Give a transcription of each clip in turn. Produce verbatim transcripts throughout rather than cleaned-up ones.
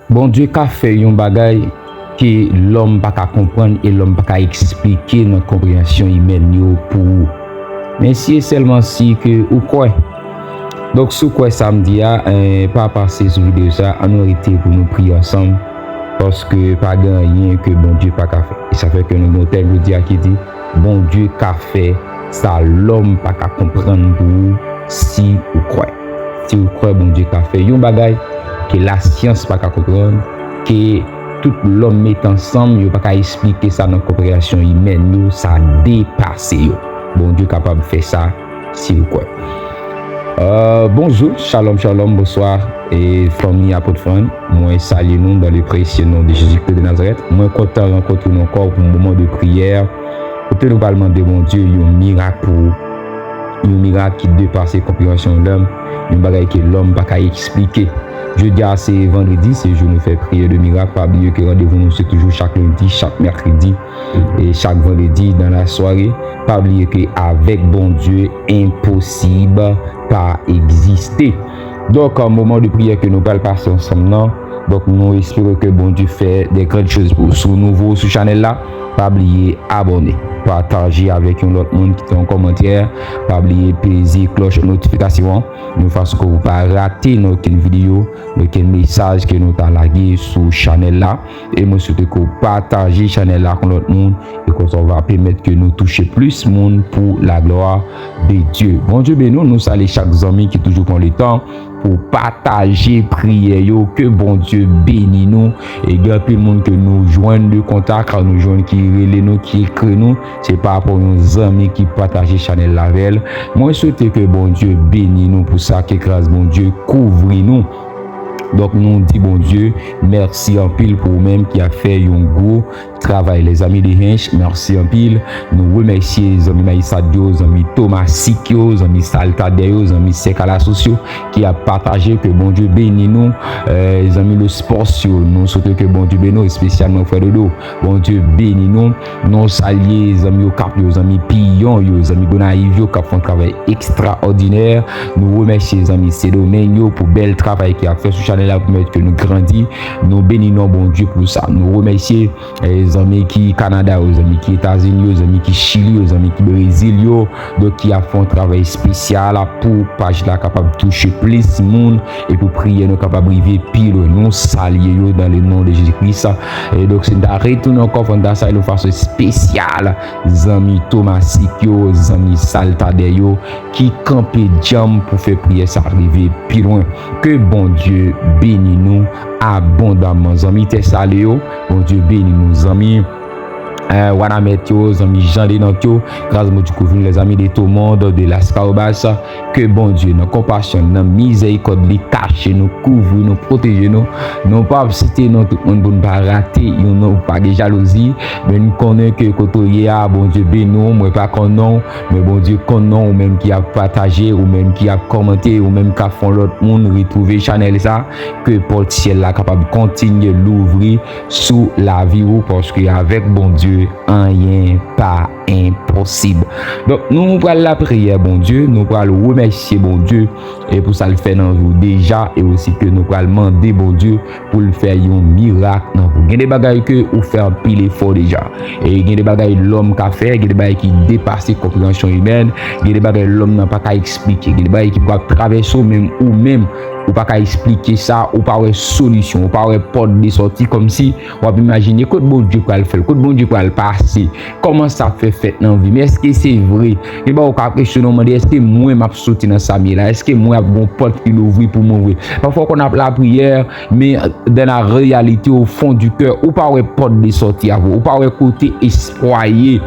Bondye ka fè yon bagay ke lòm pa ka konprann e lòm pa ka eksplike nan konpreyansyon imèn yo pou ou. Men si e sèlman si ke ou kwè. Donk, si w kwè sa m di a, eh, pa pase sou videyo sa, ann nou rete pou nou priye ansanm, paske pa gen anyen ke Bondye pa ka fè. E sa fè ke nou gen yon tèm jodi a ki di, Bondye ka fè sa lòm pa ka konprann pou ou si ou kwè. Si ou kwè Bondye ka fè yon bagay ke lasyans pa ka konprann, ke tout lòm met ansanm, yo pa ka eksplike sa nan konpreyansyon imèn yo, sa depase yo. Bondye kapab fè sa si ou kwè. Euh, bonjou, shalom, shalom, bonswa, e fanmi Apot Fran. Mwen salye nou dans le précieux nom de Jésus-Christ de Nazareth. Mwen kontan rankontre nou ankò pou moman de priyè. Kote nou pral mande Bondye yon mirak pou ou. Yon mirak ki depase konpreyansyon lòm, yon bagay ke lòm pa ka eksplike. Jodi a se vandredi, se jou nou fè priyè de mirak. Pa bliye ke randevou nou se toujou chak lendi, chak mèkredi e chak vandredi dans la soirée. Pa bliye ke avèk Bondye, enposib pa egziste. Donk, an moman de priyè ke nou pral pase ansanm nan, donk nou espere ke Bondye fè de grann choz pou ou. Si w nouvo sou chanèl la, pa bliye abòne, pataje avèk yon lòt moun, kite yon kòmantè, pa bliye peze klòch notifikasyon an, yon fason ke ou pa rate nan okenn videyo, okenn mesaj ke nou ta lage sou chanèl la. E mwen swete ke w pataje chanèl la ak yon lòt moun, e konsa w va pèmèt ke nou touche plis moun pour la gloire de Dieu. Bondye beni w, nou salye chak zanmi ki toujou pran letan pou pataje priyè yo, ke Bondye beni nou. E gen anpil moun ke nou jwenn de kontak, nou jwenn ki rele nou, ki ekri nou, se pa rapò yon zanmi ki pataje chanèl la avè l. Mwen swete ke Bondye beni nou pou sa, ke gras Bondye kouvri nou. Donk nou di Bondye mèsi anpil pou ou menm ki ap fè yon gwo travay. Lèzanmi de Hench, mèsi anpil. Nou remèsye zanmi Mayisad yo, zanmi Tomasik yo, zanmi Saltadè yo, zanmi Sèk Alasos yo ki ap pataje. Ke Bondye beni nou. Eh, zanmi Lospòs yo, nou swete ke Bondye beni nou, espesyalman frè Dodo. Bondye beni nou. Nou salye zanmi Okap yo, zanmi Piyon yo, zanmi Gonayiv yo k ap fè yon travay ekstraòdinè. Nou remèsye zanmi Sendomeng yo pou bèl travay ke y ap fè sou chanèl la pou pèmèt ke nou grandi. Nou beni non Bondye pou sa. Nou remèsye, eh, zanmi ki Kanada yo, zanmi ki Etazini yo, zanmi ki Chili yo, zanmi ki Brezil yo, donk ki ap fè yon travay espesyal pou paj la kapab touche plis moun e pou priyè nou kapab rive pi lwen. Nou salye yo dans le nom de Jésus-Christ. E donk, si n ta retounen ankò, fò n ta salye yon fason espesyal zanmi Tomasik yo, zanmi Saltadè yo, ki kanpe djanm pou fè priyè sa rive pi lwen. Ke Bondye beni nou abondamman. Zanmi Tèsalye yo, Bondye beni nou. Zanmi, eh, Wanament yo, zanmi Jan Denant yo, gras Bondye kouvri nou, lèzanmi de Tomond, de Laskawobas, ke Bondye nan konpasyon, nan mizèrikòd li kache nou, kouvri nou, pwoteje nou. Nou p ap site non tout moun pou n pa rate yon non, pa gen jalouzi, men n konnen ke kote w ye a, Bondye beni w, mwen pa konn non w, men Bondye konn non w, ou menm ki ap pataje, ou menm ki ap kòmante, ou menm k ap fè yon lòt moun retwouve chanèl sa, ke pòt syèl la kapab kontinye louvri sou lavi w, paske avèk Bondye, anyen pa enposib. Donk, nou pral lapriyè Bondye, nou pral remèsye Bondye, e pou sa l fè nan vi w deja, e osi ke nou pral mande Bondye pou l fè yon mirak nan vi w. Gen de bagay ke ou fè anpil efò deja. E gen de bagay lòm ka fè, gen de bagay ki depase konpreyansyon imèn, gen de bagay lòm nan pa ka eksplike, gen de bagay ki pral travèse w, menm ou menm, ou pa ka eksplike sa, ou pa wè solisyon, ou pa wè pòt de sòti, kòmsi w ap imajine kot Bondye pral fè l, kot Bondye pral pase, kòman sa ap fè fèt nan vi m, èske se vre? Gen bagay ou ka kesyone w mande, èske mwen m ap soti nan sa m ye la? Èske mwen ap gon pòt ki louvri pou mwen vre? Pafwa w konn ap lapriyè, men dans la réalité, au fond du cœur, ou pa wè pòt de sòti a vre, ou pa wè kote espwa ye.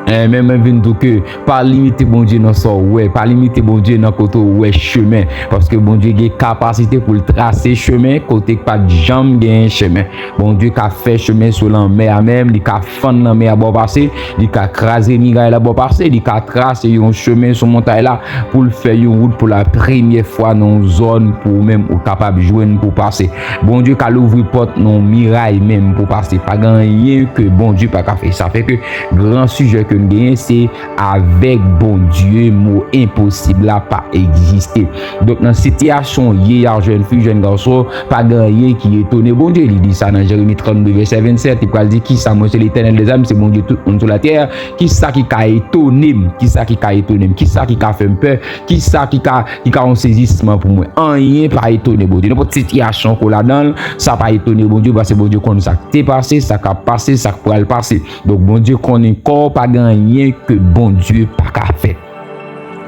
Eh, men mwen vin di w ke pa limite Bondye nan sa w wè, pa limite Bondye nan kote w wè chemen, paske Bondye gen kapasite pou l trase chemen kote k pa t janm genyen chemen. Bondye ka fè chemen sou lanmè a menm, li ka fann lanmè a ba w pase, li ka kraze miray la ba w pase, li ka trase yon chemen sou montay la pou l fè yon wout pou la premyè fwa nan yon zòn pou ou menm ou kapab jwenn pou w pase. Bondye ka louvri pòt nan yon miray menm pou w pase. Pa gen anyen ke Bondye pa ka fè. Sa fè ke gran sijè ke genyen, se avèk Bondye, mo enposib la pa egziste. Donk, nan sitiyasyon w ye a, jèn fi, jèn gason, pa gen anyen ki etone Bondye. Li di sa nan Jeremi trannde, vèsè vennsèt. Li pral di, "Kisa mwen, se Letènèl dèzam, se Bondye tout moun sou latè. Kisa ki ka etone m? Kisa ki ka etone m? Kisa ki ka fè m pè? Kisa ki ka, ki ka yon sezisman pou mwen?" Anyen pa etone Bondye. Nenpòt sitiyasyon ke w ladan l, sa pa etone Bondye, paske Bondye konn sa k te pase, sa k ap pase, sa k pral pase. Donk, Bondye konnen kò w, pa gen anyen ke Bondye pa ka fè.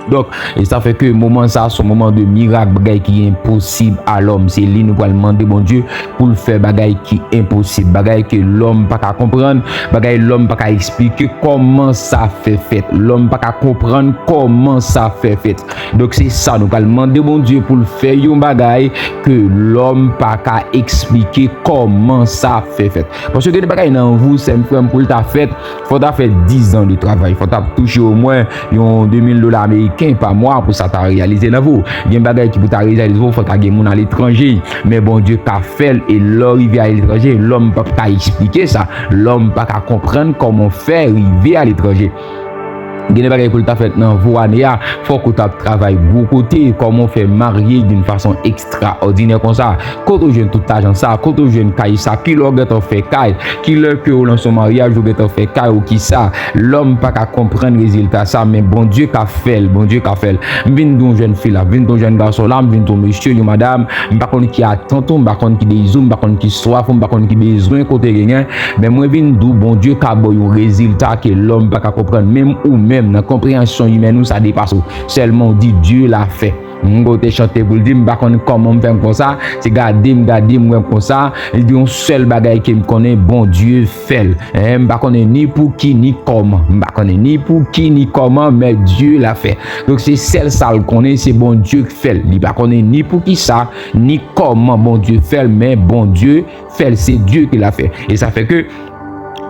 Donk, e sa fè ke moman sa, se yon moman de mirak, bagay ki enposib a lòm. Se li nou pral mande Bondye pou l fè bagay ki enposib, bagay ke lòm pa ka konprann, bagay lòm pa ka eksplike kòman sa fè fèt. Lòm pa ka konprann kòman sa fè fèt. Donk, se sa, nou pral mande Bondye pou l fè yon bagay ke lòm pa ka eksplike kòman sa fè fèt. Paske gen de bagay nan vi w, sè m, frè m, pou l ta fèt, fò w ta fè dizan de travay. Fò w ta touche omwen yon de mil dola ameriken pa mwa pou sa ta reyalize nan vi w. Gen bagay ki pou ta reyalize, fò w ta gen moun aletranje. Men Bondye ka fè l, e lè w rive aletranje, lòm p ap ka eksplike sa. Lòm pa ka konprann kòman w fè rive aletranje. Gen de bagay pou l ta fèt nan vi w ane a, fòk ou t ap travay gwo kote, kòman w fè marye d'une façon extraordinaire konsa, kote w jwenn tout lajan sa, kote w jwenn kay sa, kilè w gentan fè kay, kilè ke w lanse yon maryaj, ou gentan fè kay ou kisa, lòm pa ka konprann rezilta sa, men Bondye ka fè l, Bondye ka fè l. M vin di yon jèn fi la, m vin di yon jèn gason la, m vin di yon mesye, yon madanm, m pa konn ki atant ou, m pa konn ki dezi w, m pa konn ki swaf ou, m pa konn ki bezwen kote genyen, men mwen vin di w, Bondye ka ba w yon rezilta ke lòm pa ka konprann. Menm ou menm, nan konpreyansyon imèn ou, sa depase w. Sèlman w di, Dye la fè. M kote chante pou l di, m pa konn kòman m fè m konsa, se gade m, gade m, wè m konsa. Li di, yon sèl bagay ke m konnen, Bondye fè l. Hein, m pa konnen ni pou ki, ni kòman. M pa konnen ni pou ki, ni kòman, men Dye la fè. Donk, se sèl sa l konnen, se Bondye k fè l. Li pa konnen ni pou ki sa, ni kòman Bondye fè l, men Bondye fè l, se Dye ki la fè. E sa fè ke,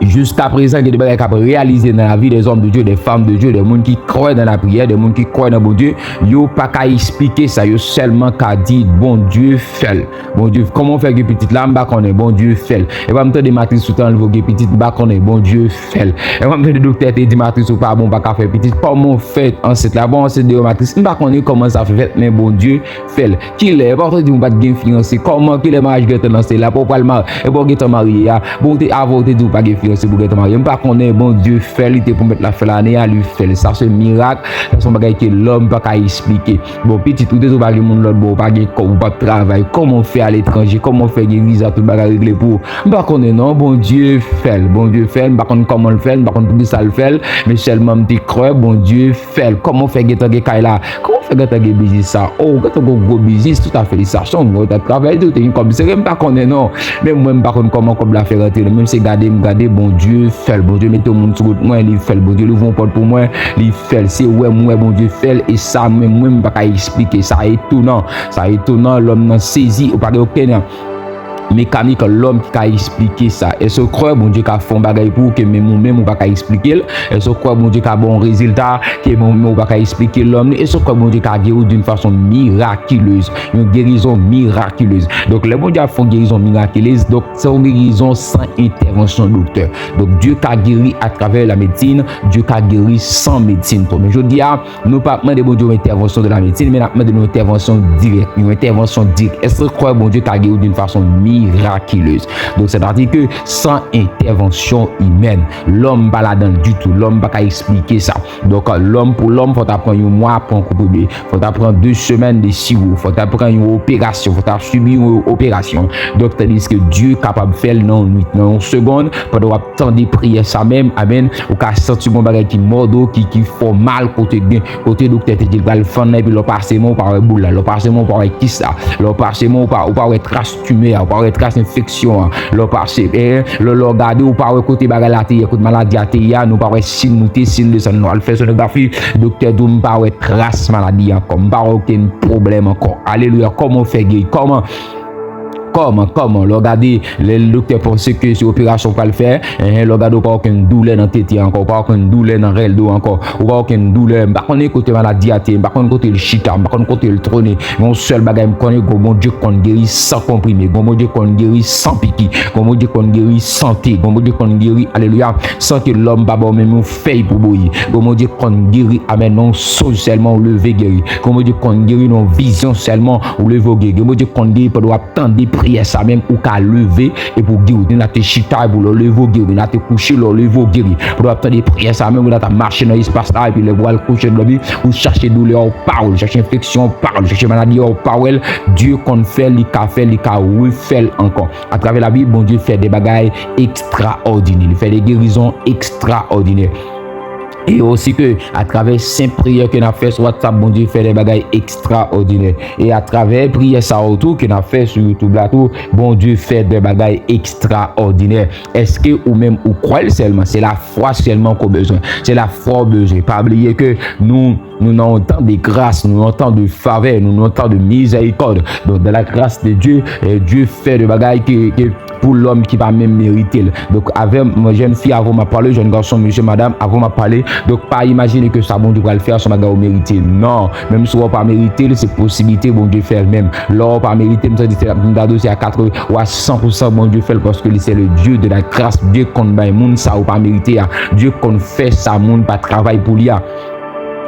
jiska prezan, gen de bagay k ap reyalize nan lavi des hommes de Dieu, des femmes de Dieu, de moun ki kwè nan lapriyè, de moun ki kwè nan Bondye, yo pa ka eksplike sa, yo sèlman ka di, Bondye fè l. Bondye, kòman w fè gen pitit la, m pa konnen, Bondye fè l. E pa m tande matris ou t anlve w gen pitit, m pa konnen, Bondye fè l. E pa m tande doktè te di matris ou pa bon, pa ka fè pitit, kòman w fè ansent la, bon, ansent deyò matris, m pa konnen kòman sa fè fèt, men Bondye fè l. Kilè? Epa w te di m ou pa t gen fiyanse. Kòman? Kilè maryaj gentan lanse la? Epa w pral marye? Epa w gentan marye a? Bon, w te, avan w te di w pa gen fiyanse pou gentan marye. M pa konnen, Bondye fè l, li te pwomèt l ap fè l ane a, li fè l. Sa se mirak. Sa se yon bagay ke lòm pa ka eksplike. Bon, pitit, ou te di w pa gen moun lòt bò, ou pa gen kòb, ou p ap travay. Kòman w fè aletranje? Kòman w fè gen viza, tout bagay regle pou ou? M pa konnen non, Bondye fè l. Bondye fè l, m pa konn kòman l fè l, m pa konn poukisa l fè l, men sèlman m te kwè Bondye fè l. Kòman w fè gentan gen kay la? Kòman w fè gentan gen biznis sa? O, w gentan gen gwo biznis, tout a felisitasyon. Mwen, w t ap travay tou, w te gen kòb sere, m pa konnen non. Men mwen, m pa konn kòman kòb la fè rantre non. Menm se gade m gade, Bondye fè l. Bondye mete yon moun sou wout mwen, li fè l. Bondye louvri yon pòt pou mwen, li fè l. Se wè m wè Bondye fè l, e sa mwen, mwen, m pa ka eksplike. Sa etonan. Sa etonan, lòm nan sezi, ou pa gen okenn mekanik lòm ki ka eksplike sa. Èske w kwè Bondye ka fè yon bagay pou ou ke menm ou menm ou pa ka eksplike l? Èske w kwè Bondye ka ba w yon rezilta ke menm ou menm ou pa ka eksplike lòm li? Èske w kwè Bondye ka geri w d'une façon miraculeuse? Yon gerizon mirakileuz. Donk, lè Bondye ap fè yon gerizon mirakileuz, donk, se yon gerizon san entèvansyon doktè. Donk, Dye ka geri atravè la medsin, Dye ka geri san medsin tou. Men jodi a, nou pa ap mande Bondye yon entèvansyon de la medsin, men n ap mande yon entèvansyon dirèk, yon entèvansyon dirèk. Èske w kwè Bondye ka geri w d'une façon miraculeuse? Donk, sètadi ke san entèvansyon imèn, lòm pa ladan l ditou, lòm pa ka eksplike sa. Donk, lòm pou lòm, fò w ta pran yon mwa pou yon konprime, fò w ta pran de semèn de siwo, fò w ta pran yon operasyon, fò w ta sibi yon operasyon. Donk, tandiske Dye kapab fè l nan yon nwit, nan yon segonn, pandan w ap tande priyè sa menm, amèn, ou ka santi gon bagay ki mòde w, ki, ki fè w mal kote gen, kote doktè te di l pral fann nan, epi lè w pase men w, ou pa wè boul la, lè w pase men w, ou pa wè kis la, lè w pase men w, ou pa, ou pa wè tras timè a, ou pa wè tras enfeksyon an, lè w pase, eh, lè, lè w gade, ou pa wè kote bagay la te ye, kote maladi a te ye a, nou pa wè si l monte, si l desann, nou al fè sonografi, doktè di w, m pa wè tras maladi ankò, m pa wè okenn pwoblèm ankò. Alelouya, kòman w fè geri? Kòman? Kòman, kòman? Lè w gade, lè doktè panse ke se operasyon w pral fè, enhen, lè w gade, ou pa okenn doulè nan tete ankò, ou pa okenn doulè nan rèl do ankò, ou pa okenn doulè, m pa konnen kote maladi a te ye, m pa konnen kote l chita, m pa konnen kote l twone. Yon sèl bagay m konnen, gon Bondye konn geri san konprime, gon Bondye konn geri san piki, gon Bondye konn geri san te, gon Bondye konn geri, alelouya, san ke lòm pa ba w menm yon fèy pou bouyi. Gon Bondye konn geri, amèn, nan yon sonj sèlman ou leve geri. Gon Bondye konn geri nan yon vizyon sèlman ou leve w geri. Gon Bondye konn geri pandan w ap tande priyè sa menm ou ka leve epi w geri. Ou te chita epi lè w leve w geri. Ou te kouche lè w leve w geri. Pandan w ap tande priyè sa menm ou t ap mache nan espas la epi lè w al kouche dòmi ou chache doulè w pa wè l, chache enfeksyon w pa wè l, chache maladi w pa wè l. Dye konn fè, li ka fè, li ka refè l ankò. Atravè Labib, Bondye fè de bagay ekstraòdinè. Li fè de gerizon ekstraòdinè. E osi ke atravè senp priyè ke n ap fè sou WhatsApp, Bondye fè de bagay ekstraòdinè. E atravè priyè sa yo tou ke n ap fè sou YouTube la tou, Bondye fè de bagay ekstraòdinè. Èske ou menm ou kwè l sèlman? Se lafwa sèlman ke w bezwen. Se lafwa w bezwen. Pa bliye ke nou, nou nan yon tan de gras, nou nan yon tan de favè, nou nan yon tan de mizèrikòd. Donk, dans la grâce de Dieu, eh, Dye fè de bagay ke, ke pou lòm ki pa menm merite l. Donk, avè m, mwen, jèn fi, avan m ap pale, jèn gason, mesye, madanm, avan m ap pale, donk, pa imajine ke sa Bondye pral fè a se yon bagay ou merite. Non, menm si w pa merite l, se posiblite Bondye fè l menm. Lè w pa merite, m santi se, m ta di w se a katreven ou a san pou san Bondye fè l, paske li se le Dieu de la grâce. Dye konn bay moun sa ou pa merite a. Dye konn fè sa moun pa travay pou li a.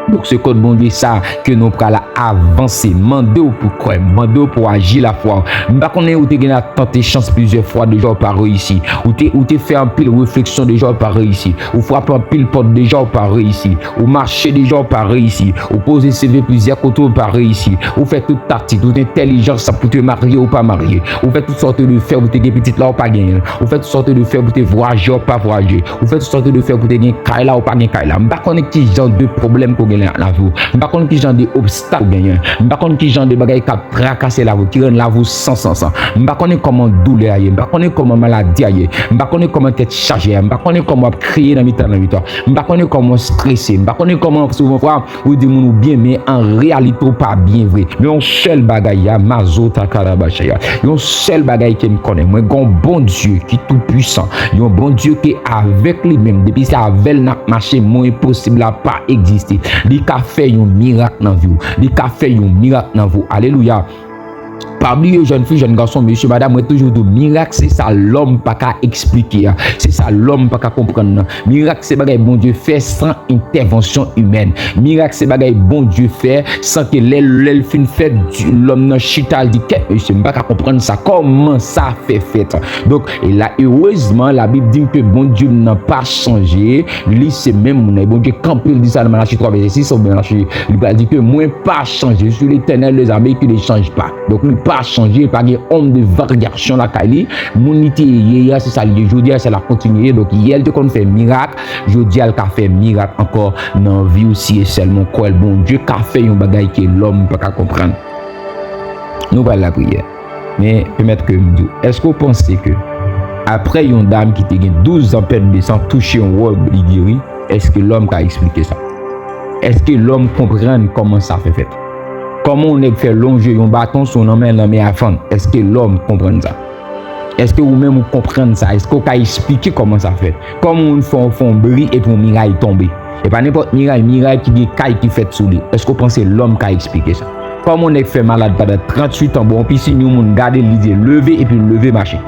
Donk, se kòd Bondye sa ke nou pral avanse. Mande w pou kwè, mande w pou aji lafwa w. M pa konnen ou te gentan tante chans plizyè fwa deja w pa reyisi. Ou te, ou te fè anpil refleksyon deja w pa reyisi. Ou frape anpil pòt deja w pa reyisi. Ou mache deja w pa reyisi. Ou poze C V plizyè kote w pa reyisi. Ou fè tout taktik, tout entèlijans pou te marye ou pa marye. Ou fè tout sòt de fè pou te gen pitit la ou pa genyen l. Ou fè tout sòt de fè pou te vwayaje ou pa vwayaje. Ou fè tout sòt de fè pou te gen kay la ou pa gen kay la. M pa konnen ki jan de pwoblèm ke w gen nan lavi w. M pa konnen ki jan de obstak ou genyen. M pa konnen ki jan de bagay k ap trakase lavi w, ki rann lavi w san sans. M pa konnen kòman doulè a ye. M pa konnen kòman maladi a ye. M pa konnen kòman tèt chaje a. M pa konnen kòman w ap kriye nan mitan lannwit la. M pa konnen kòman w strese. M pa konnen kòman souvan fwa ou di moun ou byen, men an reyalite w pa byen vre. Men yon sèl bagay a, mazo takarabachaya. Yon sèl bagay ke m konnen. Mwen gen yon Bondye ki tou pwisan. Yon Bondye ke avèk li menm, depi se avè l n ap mache, mwen enposib la pa egziste. Li ka fè yon mirak nan vi w. Li ka fè yon mirak nan vi w. Alelouya. Pa bliye, jèn fi, jèn gason, mesye, madanm, mwen toujou di w, mirak se sa lòm pa ka eksplike a. Se sa lòm pa ka konprann nan. Mirak se bagay Bondye fè san entèvansyon imèn. Mirak se bagay Bondye fè san ke lè, lè l fin fè, Di-, lòm nan chita, l di, "Kèt, mesye, m pa ka konprann sa. Kòman sa fè fèt?" Donk, e la, erezman, Labib di m ke Bondye m nan pa chanje. Li se menm moun nan. Bondye kanpe, l di sa nan Malachi twa vèsè sis, oubyen Malachi, li pral di ke, "Mwen pa chanje. Je suis l'Éternel des armées qui ne change pas." Donk, li pa chanje, pa gen onm de varyasyon lakay li. Moun li te ye yè a, se sa l ye jodi a, se sa l ap kontinye ye. Donk, yè l te konn fè mirak, jodi a, l ka fè mirak ankò nan vi w si e sèlman w kwè l. Bondye ka fè yon bagay ke lòm pa ka konprann. Nou pral lapriyè. Men, pèmèt ke m di w, èske w panse ke apre yon dam ki te gen douz an pèt de san touche yon wòb, li geri? Èske lòm ka eksplike sa? Èske lòm konprann kòman sa fè fèt? Kòman yon nèg fè lonje yon baton sou nan men, nan men a fann? Èske lòm konprann sa? Èske ou menm ou konprann sa? Èske w ka eksplike kòman sa fèt? Kòman yon fè, fè yon bri epi yon miray tonbe? E pa nenpòt miray, miray ki gen kay ki fèt sou li. Èske w panse lòm ka eksplike sa? Kòman yon nèg fè malad pandan tranntuit an, bon, yon pisin, yon moun gade l, li di l leve epi l leve mache?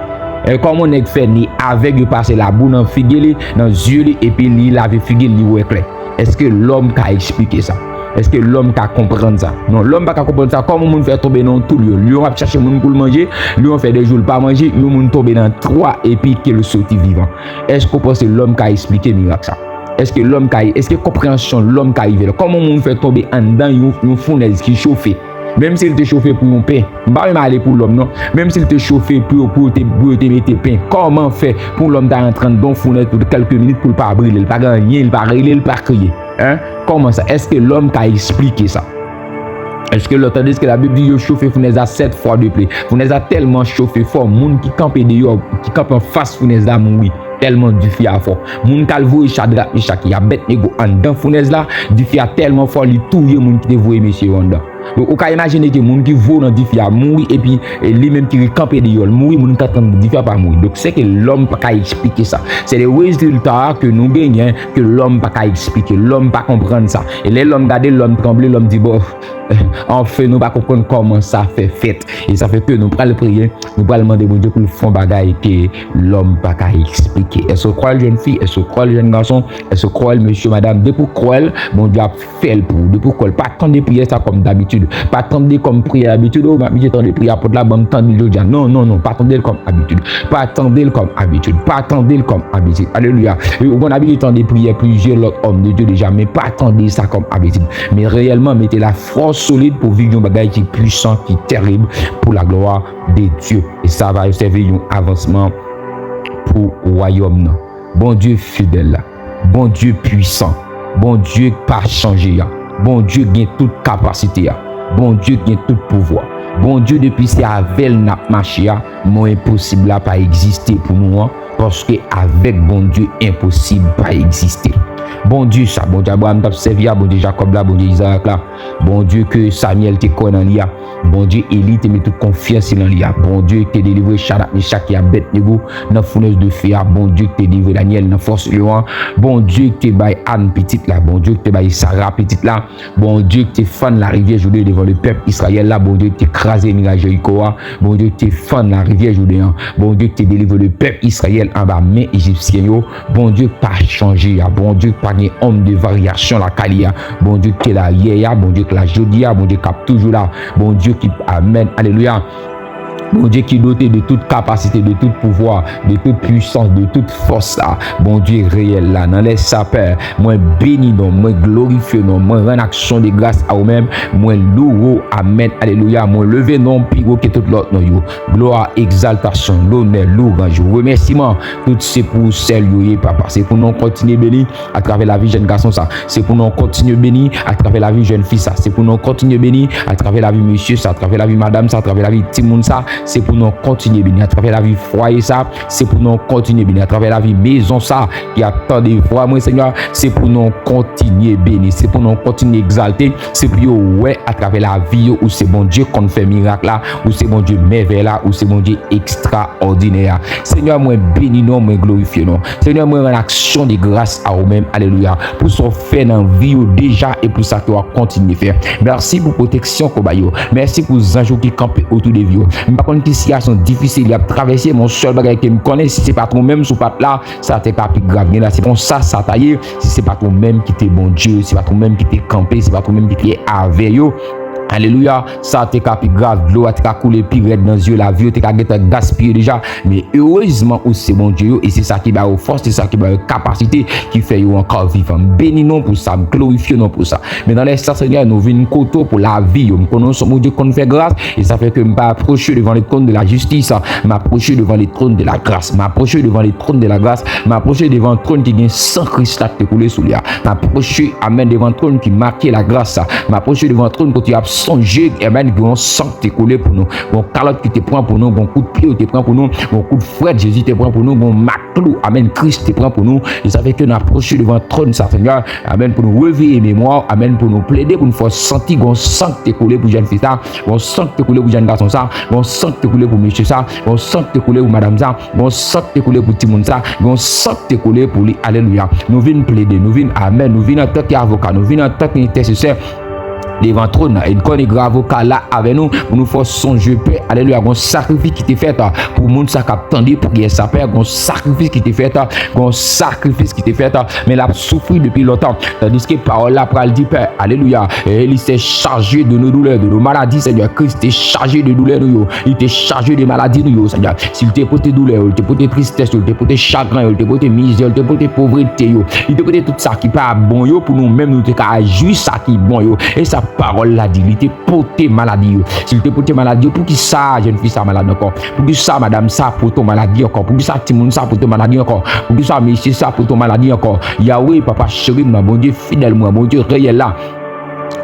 E kòman yon nèg fè ni avèg, yo pase labou nan figi li, nan zye li, epi li lave figi l, li wè klè? Èske lòm ka eksplike sa? Èske lòm ka konprann sa? Non, lòm pa ka konprann sa. Kòman moun fè tonbe nan yon tou lyon? Lyon ap chache moun pou l manje, lyon fè de jou l pa manje, yon moun tonbe nan twa epi ke l soti vivan. Èske w panse lòm ka eksplike mirak sa? Èske lòm ka, èske konpreyansyon lòm ka rive la? Kòman moun fè tonbe anndan yon, yon founèz ki chofe? Menm si l te chofe pou yon pen, m pa menm ale pou lòm non. Menm si l te chofe pou yo, pou yo te, pou yo te mete pen, kòman fè pou lòm ta rantre anndan yon founèz pou kèlke minit pou l pa brile, l pa gen anyen, l pa rele, l pa kriye? Hein? Kòman sa? Èske lòm ka eksplike sa? Èske lè w tande ke Labib di yo chofe founèz la sèt fwa de ple? Founèz la tèlman chofe fò, moun ki kanpe deyò, ki kanpe anfas founèz la mouri. Tèlman dife a fò. Moun k al voye Chadrak, Mechak e Abèdnego anndan founèz la, dife a tèlman fò, li touye moun ki te voye mesye yo anndan. Donk, ou ka imajine ke moun ki voye nan dife a mouri, epi e, li menm ki kanpe deyò l mouri, moun ki antre nan dife a pa mouri. Donk, se ke lòm pa ka eksplike sa. Se de rezilta ke nou genyen, ke lòm pa ka eksplike. Lòm pa konprann sa. E lè lòm gade, lòm tranble, lòm di, bon, anfen, nou pa konprann kòman sa fè fèt. E sa fè ke nou pral priye, nou pral mande Bondye pou l fè yon bagay ke lòm pa ka eksplike. Èske w kwè l, jèn fi? Èske w kwè l, jèn gason? Èske w kwè l, mesye, madanm? Depi w kwè l, Bondye ap fè l pou ou. Depi w kwè l, pa tande priyè sa kòm dabitid. Pa tande kòm priyè dabitid, o, m ap byen tande priyè apot la, ban m tande l jodi a. Non, non, non, pa tande l kòm abitid. Pa tande l kòm abitid. Pa tande l kòm abitid. Alelouya. E ou konn abitye tande priyè plizyè lòt òm de Dye deja, men pa tande sa kòm abitid. Men reyèlman, mete lafwa solid pou viv yon bagay ki pwisan, ki terib, pou la glwa de Dye. E sa va sèvi yon avansman pou wayòm nan. Bondye fidèl la. Bondye pwisan. Bondye k pa chanje a. Bondye k gen tout kapasite a. Bondye k gen tout pouvwa. Bondye, depi se avè l n ap mache a, mo enposib la pa egziste pou nou an, paske avèk Bondye, enposib pa egziste. Bondye sa, Bondye Abraram t ap sèvi a, Bondye Jakòb la, Bondye Izarak la, Bondye ke Samyèl te kwè nan li a, Bondye Eli te met tout konfyans li nan li a, Bondye ki te delivre Chadrak, Mechak e Abèdnego nan founèz de fe a, Bondye ki te delivre Danyèl nan fòs lyon an, Bondye ki te bay Ann pitit la, Bondye ki te bay Sara pitit la, Bondye ki te fann larivyè Jouden devan lepèp Izrayèl la, Bondye ki te kraze miray Jeriko a, Bondye ki te fann larivyè Jouden an, Bondye ki te delivre lepèp Izrayèl anba men Ejipsyen yo, Bondye k pa chanje a, Bondye k pa gen onm de varyasyon lakay li a, Bondye ki te la yè a, Bondye k la jodi a, Bondye k ap toujou la, Bondye ki, amèn, alelouya. Bondye ki dote de tout kapasite, de tout pouvwa, de tout pwisans, de tout fòs la, Bondye reyèl la. Nan lè sa, Pè, mwen beni non, mwen glorifye non, mwen rann aksyon de gras a ou menm, mwen louwe w, amèn, alelouya, mwen leve non pi wo ke tout lòt non yo. Glwa, egzaltasyon, lonè, louwanj, remèsiman, tout se pou ou sèl yo ye, papa. Se pou non kontinye beni atravè lavi jèn gason sa. Se pou non kontinye beni atravè lavi jèn fi sa. Se pou non kontinye beni atravè lavi mesye sa, atravè lavi madanm sa, atravè lavi timoun sa. Se pou non kontinye beni atravè lavi fwaye sa. Se pou non kontinye beni atravè lavi mezon sa ki ap tande vwa mwen, Senyè. Se pou non kontinye beni. Se pou non kontinye egzalte. Se pou yo wè atravè lavi yo, ou se Bondye konn fè mirak la, ou se Bondye mèvèy la, ou se Bondye ekstraòdinè a. Senyè, mwen beni non, mwen glorifye non. Senyè, mwen rann aksyon de gras a ou menm, alelouya, pou sa w fè nan vi yo deja e pou sa ke w ap kontinye fè. Mèsi pou pwoteksyon ke w ba yo. Mèsi pou zanj ou ki kanpe otou de vi yo. M pa konn ki sitiyasyon difisil y ap travèse, men yon sèl bagay ke m konnen, si se pa t ou menm, si w pa t la, sa te ka pi grav. Gen la, se konsa sa ta ye. Si se pa t ou menm ki te Bondye, se pa t ou menm ki te kanpe, se pa t ou menm ki te avè yo. Alelouya, sa te ka pi grav, dlo a te ka koule pi rèd nan zye, lavi yo te ka gentan gaspiye deja. Men erezman, ou se Bondye yo, e se sa ki ba yo fòs, se sa ki ba yo kapasite, ki fè yo ankò vivan. M beni non pou sa, m glorifye non pou sa. Men nan lè sa, Senyè, nou vin kote w pou lavi yo. M konnen w se yon Bondye ki konn fè gras, e sa fè ke m pa apwoche devan le trône de la justice. M apwoche devan le trône de la grâce. M apwoche devan le trône de la grâce. M apwoche devan twòn ki gen san Kris la ki te koule sou li a. M apwoche, amèn, devan twòn ki make lagras sa. M apwoche devan twòn kote y ap sonje, amèn, gen yon san ki te koule pou nou. Gen yon kalòt ki te pran pou nou, gen yon kout pye yo te pran pou nou, gen yon kout frèt Jezi te pran pou nou, gen yon mak klou, amèn, Kris te pran pou nou. E sa fè ke n apwoche devan twòn sa, Senyè, amèn, pou nou reveye memwa, amèn, pou nou plede, pou nou fè w santi gen yon san ki te koule pou jèn fi sa, gen yon san ki te koule pou jèn gason sa, gen yon san ki te koule pou mesye sa, gen yon san ki te koule pou madanm sa, gen yon san ki te koule pou timoun sa, gen yon san ki te koule pou li. Alelouya. Nou vin plede, nou vin, amèn, nou vin antanke avoka, nou vin antanke entèsesè devan twòn nan. E n konnen gran avoka la avè nou pou nou fè w sonje, Pè. Alelouya. Gen yon sakrifis ki te fèt, a, pou moun sa k ap tande priyè sa, Pè. Gen yon sakrifis ki te fèt, a, gen yon sakrifis ki te fèt, a, men l ap soufri depi lontan. Tandiske pawòl la pral di, Pè, alelouya, et il s'est chargé de nos douleurs, de nos maladies, Senyè. Kris te chaje de doulè nou yo. Li te chaje de maladi nou yo, Senyè. Si l te pote doulè yo, li te pote tristès yo, li te pote chagren yo, li te pote mizè yo, li te pote povrete yo, li te pote tout sa ki pa bon yo pou nou menm, nou te ka jwi sa ki bon yo. E sa pawòl la di, li te pote maladi yo. Si l te pote maladi yo, poukisa jèn fi sa malad ankò? Poukisa madanm sa pote yon maladi ankò? Poukisa timoun sa pote yon maladi ankò? Poukisa mesye sa pote yon maladi ankò? Yawe, papa cheri m nan, Bondye fidèl mwen, Bondye reyèl la.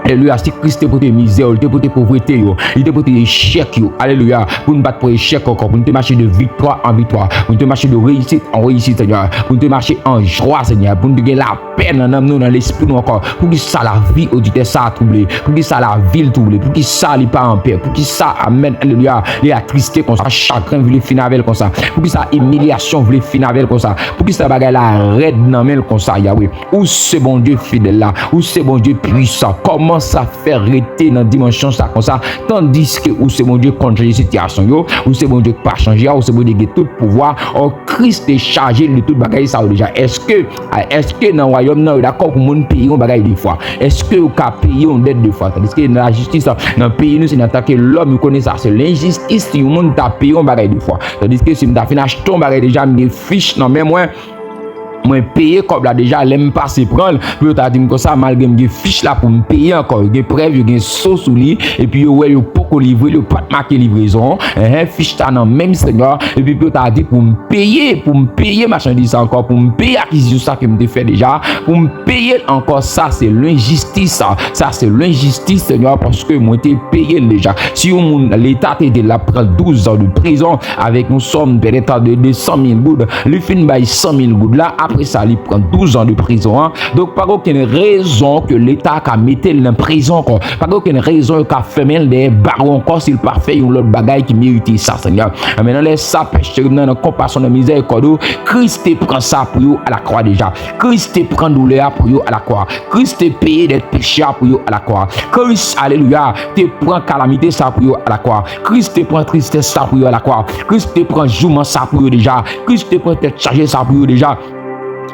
Alelouya, si Kris te pote mizè yo, li te pote povrete yo, li te pote echèk yo. Alelouya, pou n pa t pran echèk ankò, pou n te mache de viktwa an viktwa, pou n te mache de reyisit an reyisit, Senyè, pou n te mache an jwa, Senyè, pou n te gen lapè nan nanm nou, nan lespri nou ankò. Poukisa lavi oditè sa a twouble? Poukisa lavi l twouble? Poukisa li pa anpè? Poukisa, amèn, alelouya, li atriste konsa? Chagren vle fin avè l konsa? Poukisa imilyasyon vle fin avè l konsa? Poukisa bagay la rèd nan men l konsa, Yawe? Ou se Bondye fidèl la. Ou se Bondye pwisan. Kòman sa fè rete nan dimansyon sa konsa, tandiske ou se Bondye k konn chanje sitiyasyon yo, ou se Bondye k pa chanje a, ou se Bondye ki gen tout pouvwa? Ò, Kris te chaje l de tout bagay sa yo deja. Èske, èske nan wayòm nan yo dakò pou moun peye yon bagay de fwa? Èske yo ka peye yon dèt de fwa? Tandiske nan lajistis, nan peyi nou, se nan antanke lòm yo konnen sa. Se lenjistis si yon moun ta peye yon bagay de fwa. Tandiske si m ta fin achte yon bagay deja, m gen fich nan men mwen, mwen peye kòb la deja, lè m pase pran l, pou yo ta di m konsa, malgre m gen fich la pou m peye ankò, yo gen prèv, yo gen so sou li, epi yo wè yo poko livre l, yo pa t make livrezon, enhen, fich la nan men m, Senyè, epi pou yo ta di pou m peye, pou m peye machandiz sa ankò, pou m peye akizisyon sa ke m te fè deja, pou m peye l ankò, sa se lenjistis, sa, sa se lenjistis, Senyè, paske mwen te peye l deja. Si yon moun, Leta te di l ap pran douz an de prizon, avèk yon sòm pètèt de de san mil goud. Li fin bay san mil goud la, apre sa, li pran douz an de prizon an. Donk, pa gen okenn rezon ke Leta ka mete l nan prizon ankò. Pa gen okenn rezon yo ka fèmen l dèyè bawo ankò si l pa fè yon lòt bagay ki merite sa, Senyè. Men nan lè sa, Pè cheri m nan, nan konpasyon, nan mizèrikòd ou, Kris te pran sa pou yo alakwa deja. Kris te pran doulè a pou yo alakwa. Kris te peye dèt peche a pou yo alakwa. Kris, alelouya, te pran kalamite sa pou yo alakwa. Kris te pran tristès sa pou yo alakwa. Kris te pran jouman sa pou yo deja. Kris te pran tèt chaje sa pou yo deja.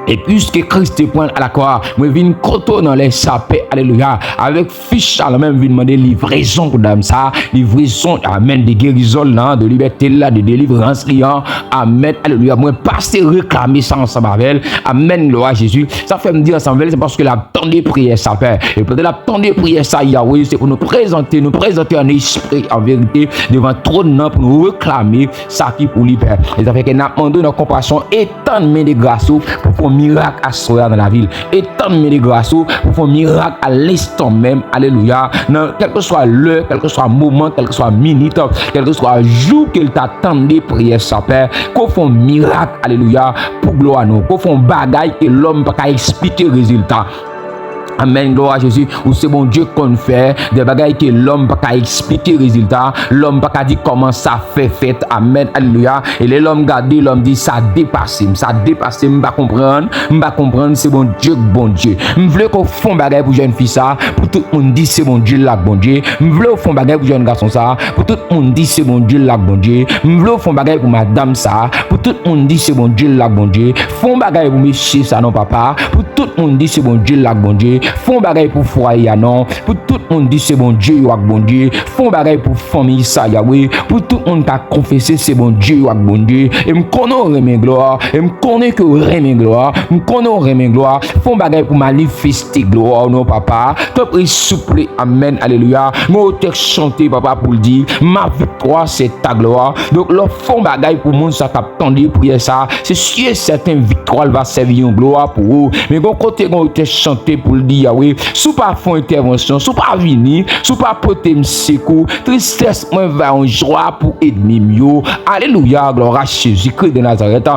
E piske Kris te pran l alakwa, mwen vin kote w nan lè sa, Pè, alelouya, avèk fich sa nan men m, vin mande livrezon pou dam sa, livrezon, amèn, de gerizon l lan, de libète l la, de delivrans li an, amèn, alelouya. Mwen pase reklame sa ansanm avè l, amèn, glwa a Jezi. Sa fè m di ansanm avè l, se paske l ap tande priyè sa, Pè. E pandan l ap tande priyè sa, Yawe, se pou nou prezante, nou prezante an espri, an verite, devan twòn nan pou nou reklame sa ki pou li, Pè. E sa fè ke n ap mande w nan konpasyon, etann men de gras ou pou fè yon mirak aswè a nan lavi l. Etann men de gras ou pou fè yon mirak a lenstan menm, alelouya. Nan kèlkeswa lè, kèlkeswa moman, kèlkeswa minit, kèlkeswa jou ke l ta tande priyè sa, Pè, ke w fè yon mirak, alelouya, pou glwa nou. Ke w fè yon bagay ke lòm pa ka eksplike rezilta. Amèn, glwa a Jezi. Ou se Bondye k konn fè de bagay ke lòm pa ka eksplike rezilta, lòm pa ka di kòman sa fè fèt. Amèn, alelouya. E lè lòm gade, lòm di, sa depase m, sa depase m, m pa konprann, m pa konprann, se Bondye k Bondye. M vle ke w fè yon bagay pou jèn fi sa, pou tout moun di se Bondye l la k Bondye. M vle w fè yon bagay pou jèn gason sa, pou tout moun di se Bondye l la k Bondye. M vle w fè yon bagay pou madanm sa, pou tout moun di se Bondye l la k Bondye. Fè yon bagay pou mesye sa non, papa, pou tout moun di se Bondye l la k Bondye. Fè yon bagay pou fwaye a non, pou tout moun di se Bondye yo ak Bondye. Fè yon bagay pou fanmi sa, Yawe, pou tout moun ka konfese se Bondye yo ak Bondye. E m konnen w renmen glwa, e m konnen ke w renmen glwa, m konnen w renmen glwa. Fè yon bagay pou manifeste glwa w non, papa. Tanpri, souple, amèn, alelouya. Yon otè chante, papa, pou l di, ma victoire, c'est ta gloire. Donk, lè w fè yon bagay pou moun sa k ap tande priyè sa, se si e sèten viktwa l va sèvi yon glwa pou ou. Men gon kote gon otè chante pou l di, Yawe, si w pa fè yon entèvansyon, si w pa vini, si w pa pote m sekou, tristès mwen va yon jwa pou ènmi m yo. Alelouya, glwa a Jezikri de Nazarèt.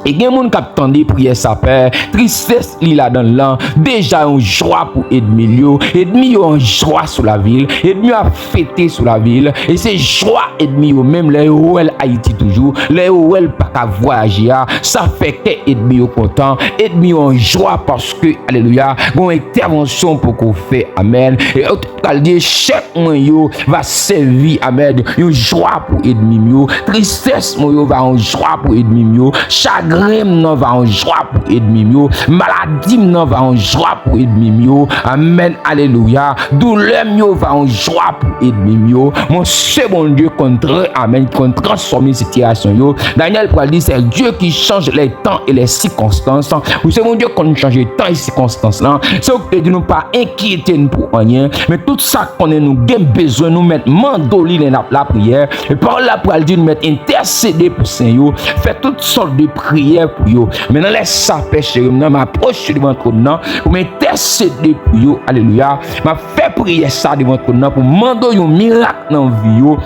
E gen moun k ap tande priyè sa, Pè, tristès li ladan l lan, deja yon jwa pou ènmi l yo. Ènmi yo an jwa sou lavi l, ènmi yo ap fete sou lavi l. E se jwa ènmi yo menm lè yo wè l Ayiti toujou, lè yo wè l pa ka vwayaje a, sa fè kè ènmi yo kontan. Ènmi yo an jwa paske, alelouya, gon entèvansyon poko fè. Amèn. E yo te pral di, echèk mwen yo va sèvi, amèn, yon jwa pou ènmi m yo. Tristès mwen yo va yon jwa pou ènmi m yo. Chagren m nan va yon jwa pou ènmi m yo. Maladi m nan va yon jwa pou ènmi m yo. Amèn, alelouya. Doulè m yo va yon jwa pou ènmi m yo. Mon se Bondye konn tra-, amèn, konn transfòme sitiyasyon yo. Daniel pral di, c'est Dieu qui change les temps et les circonstances. Ou se Bondye konn chanje tan e sikonstans lan. Se ou ki te di nou pa enkyete n pou anyen. Men tout sa k konnen nou gen bezwen, nou mèt mande w li lè n ap lapriyè. E pawòl la pral di nou mèt entèsede pou sen yo. Fè tout sòt de pri priyè pou yo. Men nan lè sa, Pè cheri m nan, m apwoche devan twòn nan pou m entèsede pou yo. Alelouya. M ap fè priyè sa devan twòn nan pou mande w yon mirak nan vi yo.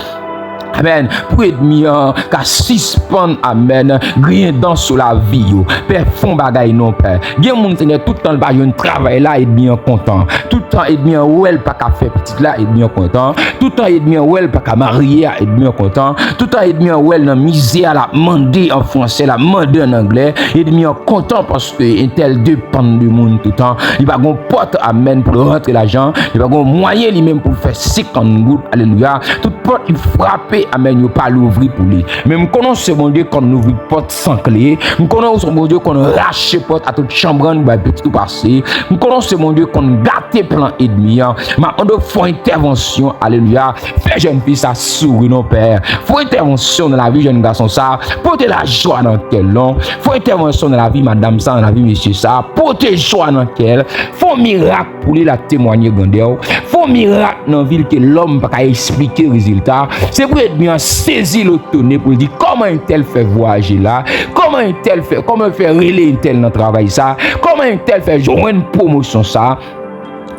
Amèn. Pou ènmi an ka sispann, amèn, griyen dan sou lavi yo. Pè, fè yon bagay non, Pè. Gen moun, Senyè, tout tan l pa jwenn travay la, ènmi an kontan. Tout tan ènmi an wè l pa ka fè pitit la, ènmi an kontan. Tout tan ènmi an wè l pa ka marye a, ènmi an kontan. Tout tan ènmi an wè l nan mizè a, l ap mande an fransè, l ap mande an anglè. Ènmi an kontan paske entèl depann de moun tout tan. Li pa gon pòt, amèn, pou l rantre lajan. Li pa gon mwayen li menm pou l fè senkant goud. Alelouya. Tout pòt li frape, amèn, yo pa louvri pou li. Men m konnen w se Bondye konn louvri pòt san kle. M konnen w se Bondye konn rache pòt a tout chanbrann pou bay pitit ou pase. M konnen w se Bondye konn gate plan ènmi an. M ap mande w fè yon entèvansyon, alelouya. Fè jèn fi sa souri non, Pè. Fè yon entèvansyon nan lavi jèn gason sa. Pote lajwa nan kè l non. Fè yon entèvansyon nan lavi madanm sa, nan lavi mesye sa. Pote jwa nan kè l. Fè yon mirak pou li, l ap temwanye grandè w. Fè yon mirak nan vi l ke lòm pa ka eksplike rezilta. Se pou ènmi an sezi lotone pou l di kòman entèl fè vwayaje la, kòman entèl fè, kòman l fè rele entèl nan travay sa, kòman entèl fè jwenn pwomosyon sa.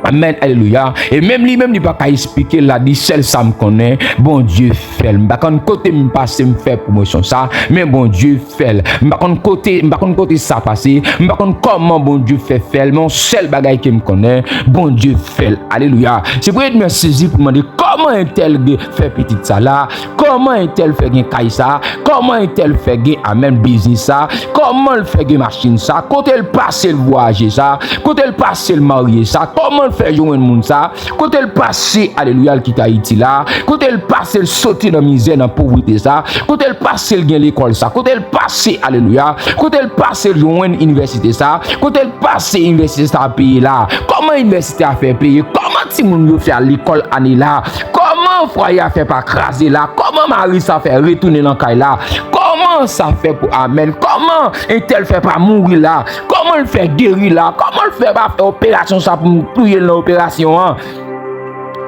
Amèn, alelouya. E menm li menm, li pa ka eksplike l, la di sèl sa m konnen, Bondye fè l. M pa konn kote m pase, m fè pwomosyon sa, men Bondye fè l. M pa konn kote, m pa konn kote sa pase, m pa konn kòman Bondye fè fè l, men yon sèl bagay ke m konnen, Bondye fè l. Alelouya. Se pou ènmi an sezi pou mande kòman entèl gen fè pitit sa la, kòman entèl fè gen kay sa, kòman entèl fè gen, amèn, biznis sa, kòman l fè gen machin sa, kote l pase l vwayaje sa, kote l pase l marye sa, kòman l fè jwenn moun sa, kote l pase, alelouya, l kite Ayiti la, kote l pase l soti nan mizè, nan povrete sa, kote l pase l gen lekòl sa, kote l pase, alelouya, kote l pase l jwenn inivèsite sa, kote l pase inivèsite sa peye la, kòman inivèsite a fè peye, kòman timoun yo fè al lekòl ane la, kòman fwaye a fè pa kraze la, kòman mari sa fè retounen nan kay la, kòman sa fè pou, amèn, kòman entèl fè pa mouri la, kòman l fè geri la, kòman l fè pa fè operasyon sa pou m touye l nan operasyon an.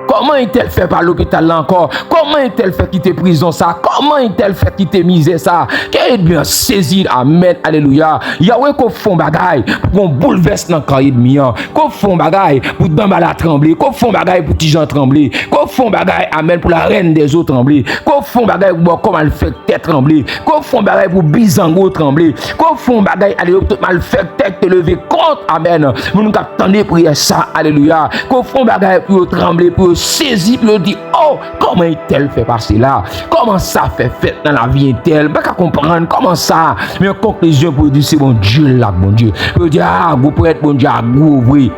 Kòman entèl fè pa lopital la ankò? Kòman entèl fè kite prizon sa? Kòman entèl fè kite mizè sa? Ke ènmi an sezi, amèn, alelouya. Yawe, ke w fè yon bagay pou gon boulvès nan kan ènmi an. Ke w fè yon bagay pou Danbala tranble. Ke w fè yon bagay pou Tijan tranble. Ke w fè yon bagay, amèn, pou la reine des eaux tranble. Ke w fè yon bagay pou bòkò malfèktè tranble. Ke w fè yon bagay pou bizango tranble. Ke w fè yon bagay, alelouya, pou tout malfèktè ki te leve kont, amèn, moun k ap tande priyè sa, alelouya. Ke w fè yon bagay pou yo tranble, pou yo sezi, pou yo di, oh, kòman entèl fè pase la? Kòman sa fè fèt nan lavi entèl? M pa ka konprann kòman sa. Men konklizyon pou yo di se Bondye l la, Bondye. Pou yo di, ah, gwo prèt, Bondye a gwo vre.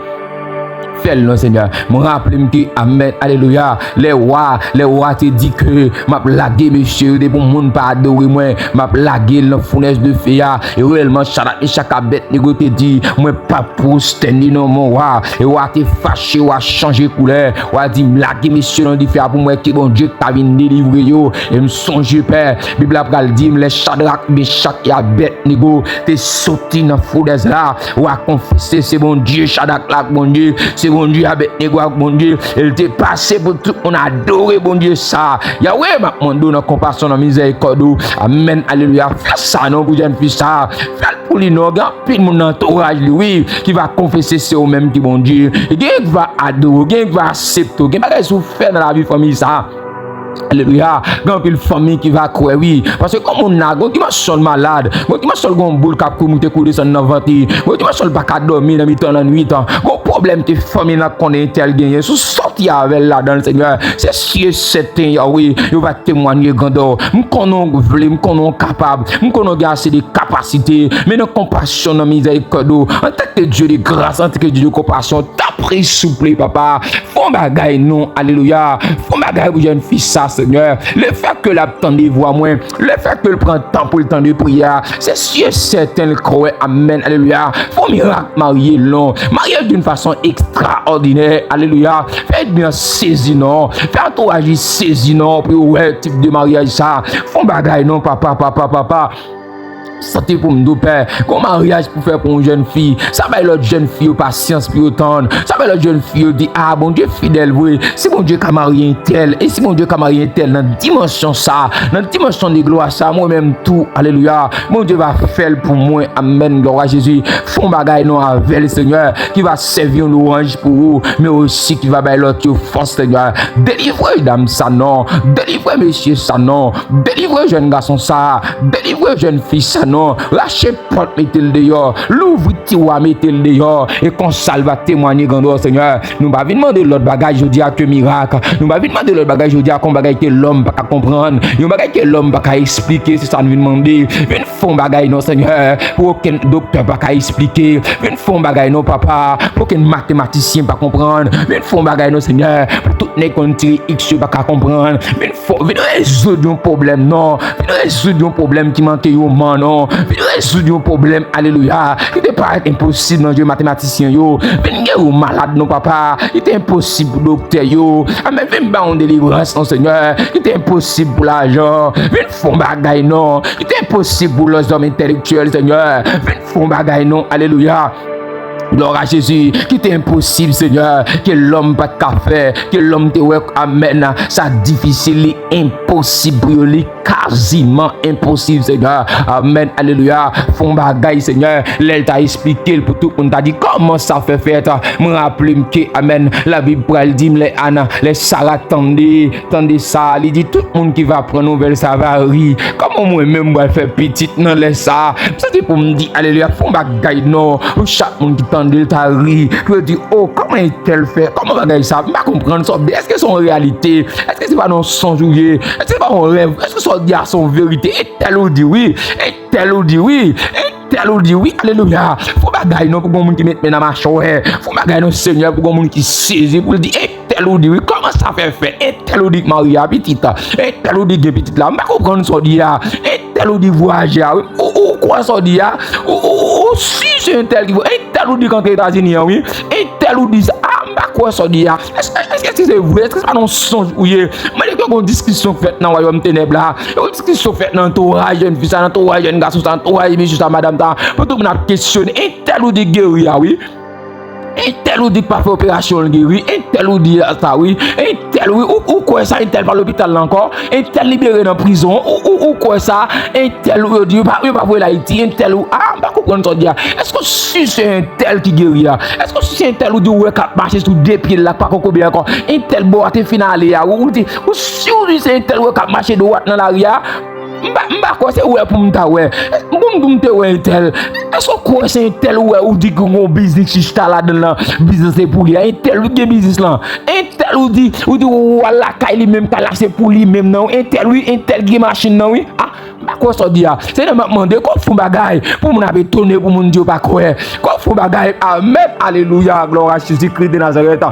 Fè l non, Senyè. Mwen raple m ke, amèn, alelouya, lè wa, lè wa te di ke m ap lage mesye yo, depi yon moun pa adore mwen, m ap lage l nan founèz de fe a. E reyèlman, Chadrak, Mechak, Abèdnego te di, mwen p ap pwostène nan men w, wa. E wa te fache, wa chanje koulè. Wa di, m lage mesye nan dife a pou m wè ki Bondye k ka vin delivre yo. E m sonje, Pè, Bib la pral di m, lè Chadrak, Mechak e Abèdnego te soti nan founèz la, wa konfese se Bondye Chadrak la k Bondye, se Bondye Abèdnego a k Bondye. E l te pase pou tout moun adore Bondye sa. Yawe, m ap mande w nan konpasyon, nan mizèrikòd ou. Amèn, alelouya. Fè sa non pou jèn fi sa. Fè l pou li non. Gen anpil moun nan antouraj li, wi, ki va konfese se ou menm ki Bondye. E gen ki va adore w, gen ki va aksepte w. Gen bagay si w fè nan lavi fanmi sa. Alelouya. Gen anpil fanmi ki va kwè, wi. Paske kon moun la, gon dimansyon l malad, gon dimansyon l gon boul k ap kou moute kou desann nan vant li, gon dimansyon l pa ka dòmi nan mitan lannwit, gon pwoblèm ke fanmi l ap konnen entèl genyen, si w sòti avè l ladan l, Senyè, se si e sèten, Yawe, yo va temwanye grandè w. M konnen w vle, m konnen w kapab, m konnen w gen ase de kapasite, men nan konpasyon, nan mizèrikòd ou, antanke Dye de gras, antanke Dye de konpasyon, tanpri, souple, papa, fè yon bagay non, alelouya. Fè yon bagay pou jèn fi sa, Senyè. Lefètke l ap tande vwa mwen, lefètke l pran tan pou l tande priyè a, se si e sèten l kwè. Amèn, alelouya. Fè yon mirak marye l non. Marye l d'une façon extraordinaire, alelouya. Fè ènmi an sezi non. Fè antouraj li sezi non pou yo wè tip de maryaj sa. Fè yon bagay non, papa, papa, papa. Sante pou m di w, Pè, gon maryaj pou fè pou yon jèn fi. Sa bay lòt jèn fi yo pasyans pou yo tann. Sa bay lòt jèn fi yo di, a, Bondye fidèl vre. Si Bondye ka marye entèl, e si Bondye ka marye entèl nan dimansyon sa, nan dimansyon de glwa sa, mwen menm tou, alelouya, Bondye va fè l pou mwen. Amèn, glwa a Jezi. Fè yon bagay non avè l, Senyè, ki va sèvi yon lwanj pou ou, men osi ki va bay lòt yo fòs, Senyè. Delivre dam sa non. Delivre mesye sa non. Delivre jèn gason sa. Delivre jèn fi sa non. Rache pòt, mete l deyò. Louvri tiwa, mete l deyò. E konsa l va temwaye grandè w, Senyè. Nou pa vin mande lòt bagay jodi a ke mirak. Nou pa vin mande lòt bagay jodi a kon bagay ke lòm pa ka konprann. Yon bagay ke lòm pa ka eksplike, se sa n vin mande. Vin fè yon bagay non, Senyè, pou okenn doktè pa ka eksplike. Vin fè yon bagay non, Papa, pou okenn matematisyen pa konprann. Vin fè yon bagay non, Senyè, pou tout nèg konn tire x yo pa ka konprann. Vin fè, vin rezoud yon pwoblèm non. Vin rezoud yon pwoblèm ki manke yon man non. Vin rezoud yon pwoblèm, alelouya, ki te parèt enposib nan je matematisyen yo. Vin geri yon malad non, Papa, ki te enposib pou doktè yo. Amèn. Vin ba yon delivrans non, Senyè, ki te enposib pou lajan. Vin fè yon bagay non, ki te enposib pou lòzòm entèlektyèl, Senyè. Vin fè yon bagay non, alelouya. Glwa a Jezi, ki te enposib, Senyè, ke lòm pa t ka fè, ke lòm te wè, amèn, sa difisil, li enposib pou yo, li kaziman enposib, Senyè. Amèn, alelouya. Fè yon bagay, Senyè, lè l ta eksplike l pou tout moun ta di, kòman sa fè fèt? Mwen raple m ke, amèn, Labib pral di m lè Ana, lè Sara tande, tande sa, li di, tout moun ki va pran nouvèl sa va ri. Kòman mwen menm m pral fè pitit nan lè sa? M santi pou m di, alelouya, fè yon bagay non. Pou chak moun ki tande l ta ri, pou yo di, o, kòman entèl fè? Kòman bagay sa? M pa konprann sa w di. Èske se yon reyalite? Èske se pa nan yon sonj ou ye? Èske se pa yon rèv? Èske sa w di a se yon verite? Entèl ou di wi. Entèl ou di wi. Entèl ou di wi. Alelouya. Fè yon bagay non pou gon moun ki met men nan machwè. Fè yon bagay non, Senyè, pou gon moun ki sezi, pou l di, entèl ou di wi. Kòman sa fè fè? Entèl ou di k marye a pitit. Entèl ou di gen pitit la. M pa konprann sa w di a. Entèl ou di vwayaje a wi. Ou, ou kwè sa w di a? Ou, ou, ou, ou si se entèl ki vwa-, entèl ou di k antre Etazini an wi. Entèl ou di sa. A, m pa kwè sa w di a. Èske, èske se vre? Èske se pa nan yon sonj ou ye? Mwen, gen yon diskisyon k fèt nan wayòm tenèb la. Yon diskisyon fèt nan antouraj jèn fi sa, nan antouraj jèn gason sa, nan antouraj mesye sa, madanm sa. Pou tout moun ap kesyone. Entèl ou di geri a wi. Entèl ou di k pa fè operasyon l geri. Entèl ou di sa wi. Entèl wi. Ou, ou kwè sa? Entèl pa lopital la ankò. Entèl libere nan prizon. Ou, ou, ou kwè sa? Entèl ou yo di yo pa, yo pa voye l Ayiti. Entèl ou, a, m pa konprann sa w di a. Èske w si se entèl ki geri a? Èske w si se entèl ou di w wè k ap mache sou de pye l la, k pa kokobe ankò? Entèl bò a te fin ale a, ou, ou di, ou si w di se entèl ou wè k ap mache dwat nan lari a? M pa, m pa kwè se wè pou m ta wè. Bon, m di w m te wè entèl. Èske w kwè se entèl ou wè, ou di gen yon biznis chita ladan l lan, biznis se pou li a? Entèl ou gen biznis lan. Entèl ou di, ou di ou al lakay li menm, kay la se pou li menm nan. Entèl wi, entèl ki gen machin nan wi. A, m pa kwè sa w di a. Se nan m ap mande, kòm fè yon bagay pou moun ap etone, pou moun di yo pa kwè. Kòm fè yon bagay, amèn, alelouya, glwa a Jezi Kris de Nazarèt.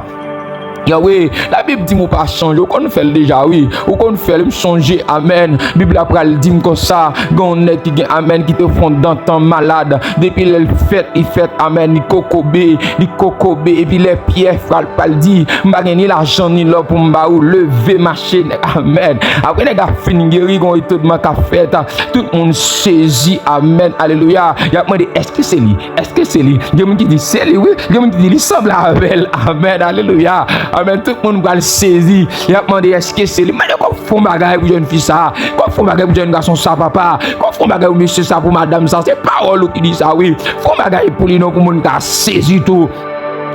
Yawe, Labib di m ou pa chanje, ou konn fè l deja wi. Ou konn fè l, m sonje, amèn. Bib la pral di m konsa, gen yon nèg ki gen, amèn, ki te fè yon dantan malad. Depi lè l fèt, li fèt, amèn, li kokobe, li kokobe. Epi lè Pyè pral, pral di, m pa gen ni lajan ni lò pou m ba ou, leve mache, nèg, amèn. Apre nèg la fin geri, gen yon etonnman k ap fèt. Tout moun sezi, amèn, alelouya. Y ap mande, èske se li? Èske se li? Gen moun ki di, se li, wi. Gen moun ki di, li sanble avè l. Amèn, alelouya. Amèn. Tout moun pral sezi. Y ap mande, èske se li? Mande, kòm fè yon bagay pou jèn fi sa. Kòm fè yon bagay pou jèn gason sa, papa. Kòm fè yon bagay pou mesye sa, pou madanm sa. Se pawòl ou ki di sa, wi. Fè yon bagay pou li, non, pou moun ka sezi tou.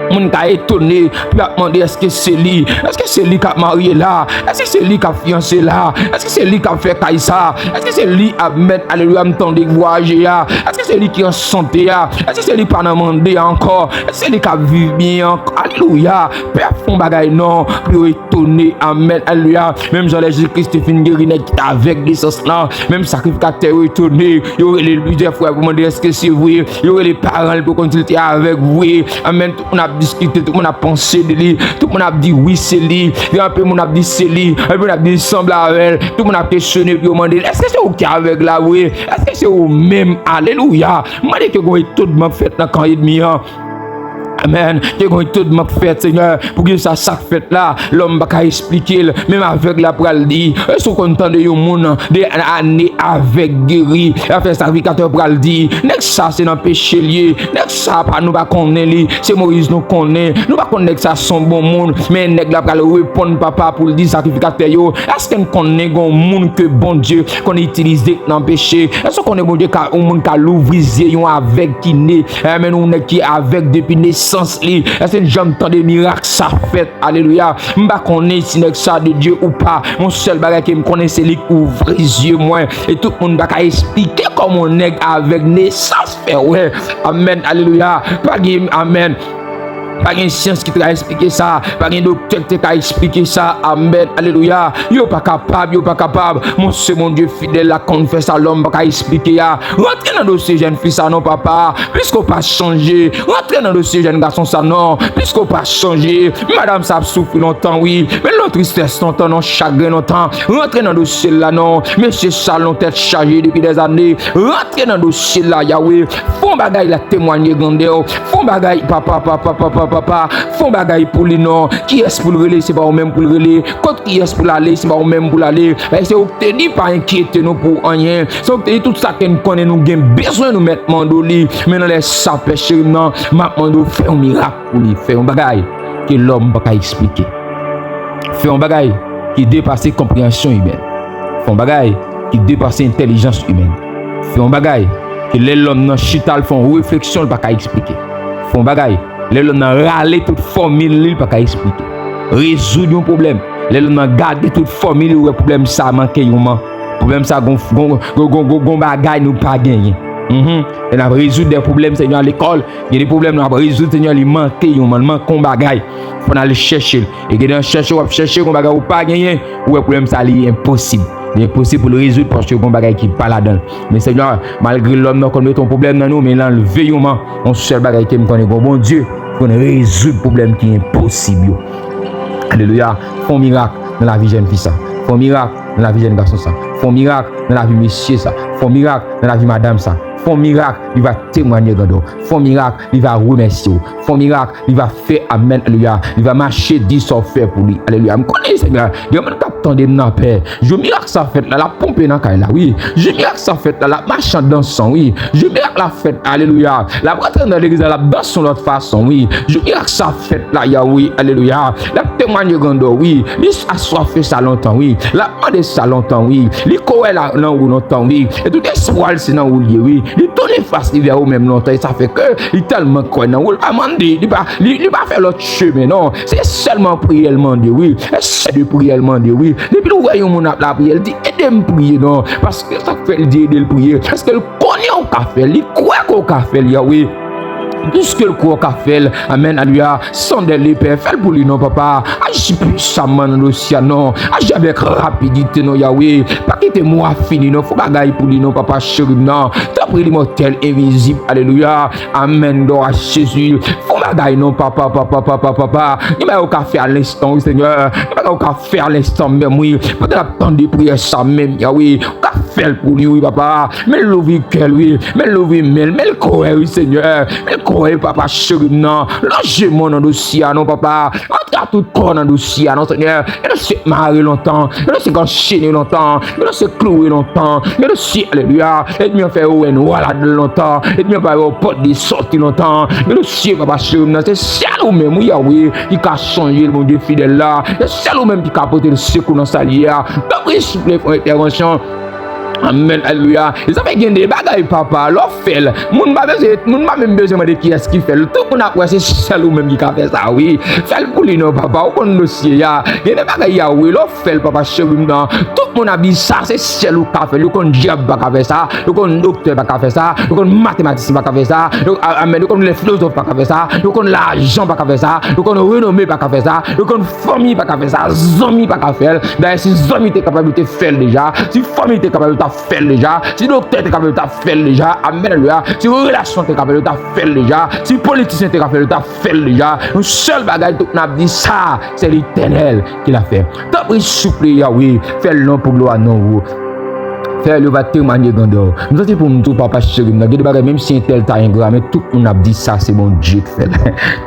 Moun ka etone, pou y ap mande, èske se li? Èske se li k ap marye la? Èske se li k ap fiyanse la? Èske se li k ap fè kay sa? Èske se li, amèn, alelouya, m tande k vwayaje a? Èske se li ki an sante a? Èske se li pa nan mande a ankò? Èske se li k ap viv byen ankò? Alelouya! Pè, fè yon bagay non, pou yo etone, amèn, alelouya. Menm jan lè Jezi Kris te fin geri nèg ki te avèg nesans lan, menm sakrifikatè yo etone, yo rele l plizyè fwa pou mande èske se vre, yo rele paran l pou konn si l te avèg vre. Amèn. Tout moun ap diskite, tout moun ap panse de li, tout moun ap di wi, se li. Gen anpil moun ap di se li, anpil moun ap di li sanble avè l. Tout moun ap kesyone pou yo mande l, èske se ou ki avèg la vre? Èske se ou menm? Alelouya! Mande ke gon etonnman k fèt nan kan ènmi an. Amèn. Ke gen tout mank fèt, Senyè. Poukisa sa k fèt la? Lòm pa ka eksplike l. Menm avèg la pral di. Èske w konn tande yon moun de ane avèg geri? Afè sakrifikatè pral di. Nèg sa se nan peche l ye. Nèg sa pa nou pa konnen li. Se Moyiz nou konnen. Nou pa konn nèg sa se yon bon moun. Men nèg la pral reponn papa pou l di sakrifikatè yo. Èske n konnen gen yon moun ke Bondye konn itilize nan peche? Èske w konnen Bondye ka, yon moun ka louvri zye yon avèg ki ne? Amèn, yon nèg ki avèg depi nesans li. Èske n janm tande mirak sa fèt? Alelouya. M pa konnen si nèg sa de Dye ou pa. Yon sèl bagay ke m konnen, se li k ouvri zye mwen. E tout moun pa ka eksplike kòman yon nèg avèg nesans fè wè. Amèn, alelouya. Pa gen, amèn. Pa gen syans ki te ka eksplike sa. Pa gen doktè ki te ka eksplike sa. Amèn, alelouya. Yo pa kapab, yo pa kapab. Mon se Bondye fidèl la konn fè sa lòm pa ka eksplike a. Rantre nan dosye jèn fi sa non, papa. Piske w pa chanje. Rantre nan dosye jèn gason sa non. Piske w pa chanje. Madanm sa ap soufri lontan, wi. Men l nan tristès lontan, nan chagren lontan. Rantre nan dosye l la non. Mesye sa l nan tèt chaje depi dèzane. Rantre nan dosye l la, Yawe. Fè yon bagay la temwanye grandè w. Fè yon bagay, papa, papa, papa, papa. Fè yon bagay pou li non. Kiyès pou l rele? Se pa ou menm pou l rele. Kot kiyès pou l ale? Se pa ou menm pou l ale. Paske se ou k te di pa enkyete nou pou anyen. Se ou k te di tout sa ke n konnen nou gen bezwen nou mèt mande w li. Men nan lè sa, pè cheri m nan, m ap mande w fè yon mirak pou li. Fè yon bagay ke lòm pa ka eksplike. Fè yon bagay ki depase konpreyansyon imèn. Fè yon bagay ki depase entèlijans imèn. Fè yon bagay ke lè lòm nan chita l fè yon refleksyon l pa ka eksplike. Fè yon bagay lè lòm nan rale tout fòmil li l pa ka eksplike. Rezoud yon pwoblèm lè lòm nan gade tout fòmil li wè pwoblèm sa manke yon man. Pwoblèm sa gon, gon, gon, gon, gon, gon bagay nou pa genyen. Mhm. E n ap rezoud de pwoblèm, Senyè, lekòl. Gen de pwoblèm nou ap rezoud, Senyè, li manke yon man, li manke yon bagay. Fò n al chèche l. E gen de chèche w ap chèche, gon bagay ou pa genyen, ou wè pwoblèm sa li enposib. Li enposib pou l rezoud paske gon bagay ki pa ladan l. Men Senyè, malgre lòm nan konn mete yon pwoblèm nan nou, men l anlve yon man. Yon sèl bagay ke m konnen, gon Bondye ki konn rezoud pwoblèm ki enposib yo. Alelouya. Fè yon mirak nan lavi jèn fi sa. Fè yon mirak nan lavi jèn gason sa. Fè yon mirak nan lavi mesye sa. Fè yon mirak nan lavi madanm sa. Fè yon mirak, li va temwanye grandè w. Fè yon mirak, li va remèsye w. Fè yon mirak, li va fè amèn, alelouya. Li va mache di sa w fè pou li, alelouya. M konnen, Senyè, gen moun k ap tande m nan pè. Jou mirak sa fèt la, l ap ponpe nan kay la, wi. Jou mirak sa fèt la, l ap mache anndan san, wi. Jou mirak la fèt, alelouya. L ap rantre nan legliz la, l ap danse yon lòt fason, wi. Jou mirak sa fèt la, Yawe, alelouya. L ap temwanye grandè w, wi. Li aswafe sa lontan, wi. L ap mande sa lontan, wi. Li kore la nan ou lontan, wi. E tout espwa l se nan ou l ye, wi. Li tounen fas li vè ou menm lontan. E sa fè ke li tèlman kwè nan ou, li pa mande, li pa, li, li pa fè lòt chemen, non. Se sèlman priyè l mande, wi. E se de priyè l mande, wi. Depi l wè yon moun ap lapriyè, l di, ede m priye, non. Paske sa k fè l di ede l priye. Paske l konnen ou ka fè l, li kwè ke w ka fè l, Yawe. Piske l kwè w ka fè l, amèn, alelouya, san dèlè, Pè, fè l pou li non, papa. Aji pwisamman nan dosye a non. Aji avèk rapidite non, Yawe. Pa kite mwa fini non, fè yon bagay pou li non, papa cheri m nan. Tanpri, limòtèl envizib, alelouya. Amèn, glwa a Jezi. Fè yon bagay non, papa, papa, papa, papa. Gen bagay ou ka fè a lenstan, wi, Senyè. Gen bagay ou ka fè a lenstan menm, wi. Pandan n ap tande priyè sa menm, Yawe. Ou ka fè l pou li, wi, papa. Men l louvri kè l, wi. Men l louvri men l. Men l kwè, wi, Senyè. Men l kwè, papa cheri m nan. Lonje men w nan dosye a non, papa. Antre a tout kò nan dosye a non, Senyè. Gen dosye mare lontan. Gen dosye k anchene lontan. Gen dosye klouwe lontan. Gen dosye, alelouya, ènmi an fè yo wè nwa ladan l lontan. Ènmi an pa wè pòt de sòti lontan. Gen dosye, papa cheri m nan, se sèl ou menm, wi, Yawe, ki ka chanje l, Bondye fidèl la. Se sèl ou menm ki ka pote l sekou nan sa l ye a. Tanpri, souple, fè yon entèvansyon. Amèn, alelouya. E sa fè gen de bagay, papa, lè w fè l, moun pa bezwen, moun pa menm bezwen mande kiyès ki fè l. Tout moun ap wè se sèl ou menm ki ka fè sa, wi. Fè l pou li non, papa. Ou konn dosye a. Gen de bagay, Yawe, lè w fè l, papa cheri m nan. Tout moun ap di sa, se sèl ou ka fè l. Yo konn dyab pa ka fè sa. Yo konn doktè pa ka fè sa. Yo konn matematisyen pa ka fè sa. Yo, a-, amèn. Yo konn lè filozòf pa ka fè sa. Yo konn lajan pa ka fè sa. Yo konn renome pa ka fè sa. Yo konn fanmi pa ka fè sa. Zanmi pa ka fè l. Dayè, si zanmi te kapab, yo te fè l deja. Si fanmi te kapab, yo t ap fè l deja. Si doktè te kapab, yo t ap fè l deja. Amèn, alelouya. Si relasyon te kapab, yo t ap fè l deja. Si politisyen te kapab, yo t ap fè l deja. Yon sèl bagay, tout n ap di sa, se Letènèl ki la fè. Tanpri, souple, Yawe, fè l non pou glwa non ou. Frè, yo va temwanye grandè w. M santi pou m tou, papa cheri m nan, gen de bagay, menm si entèl ta engra, men tout moun ap di sa se Bondye k fè l.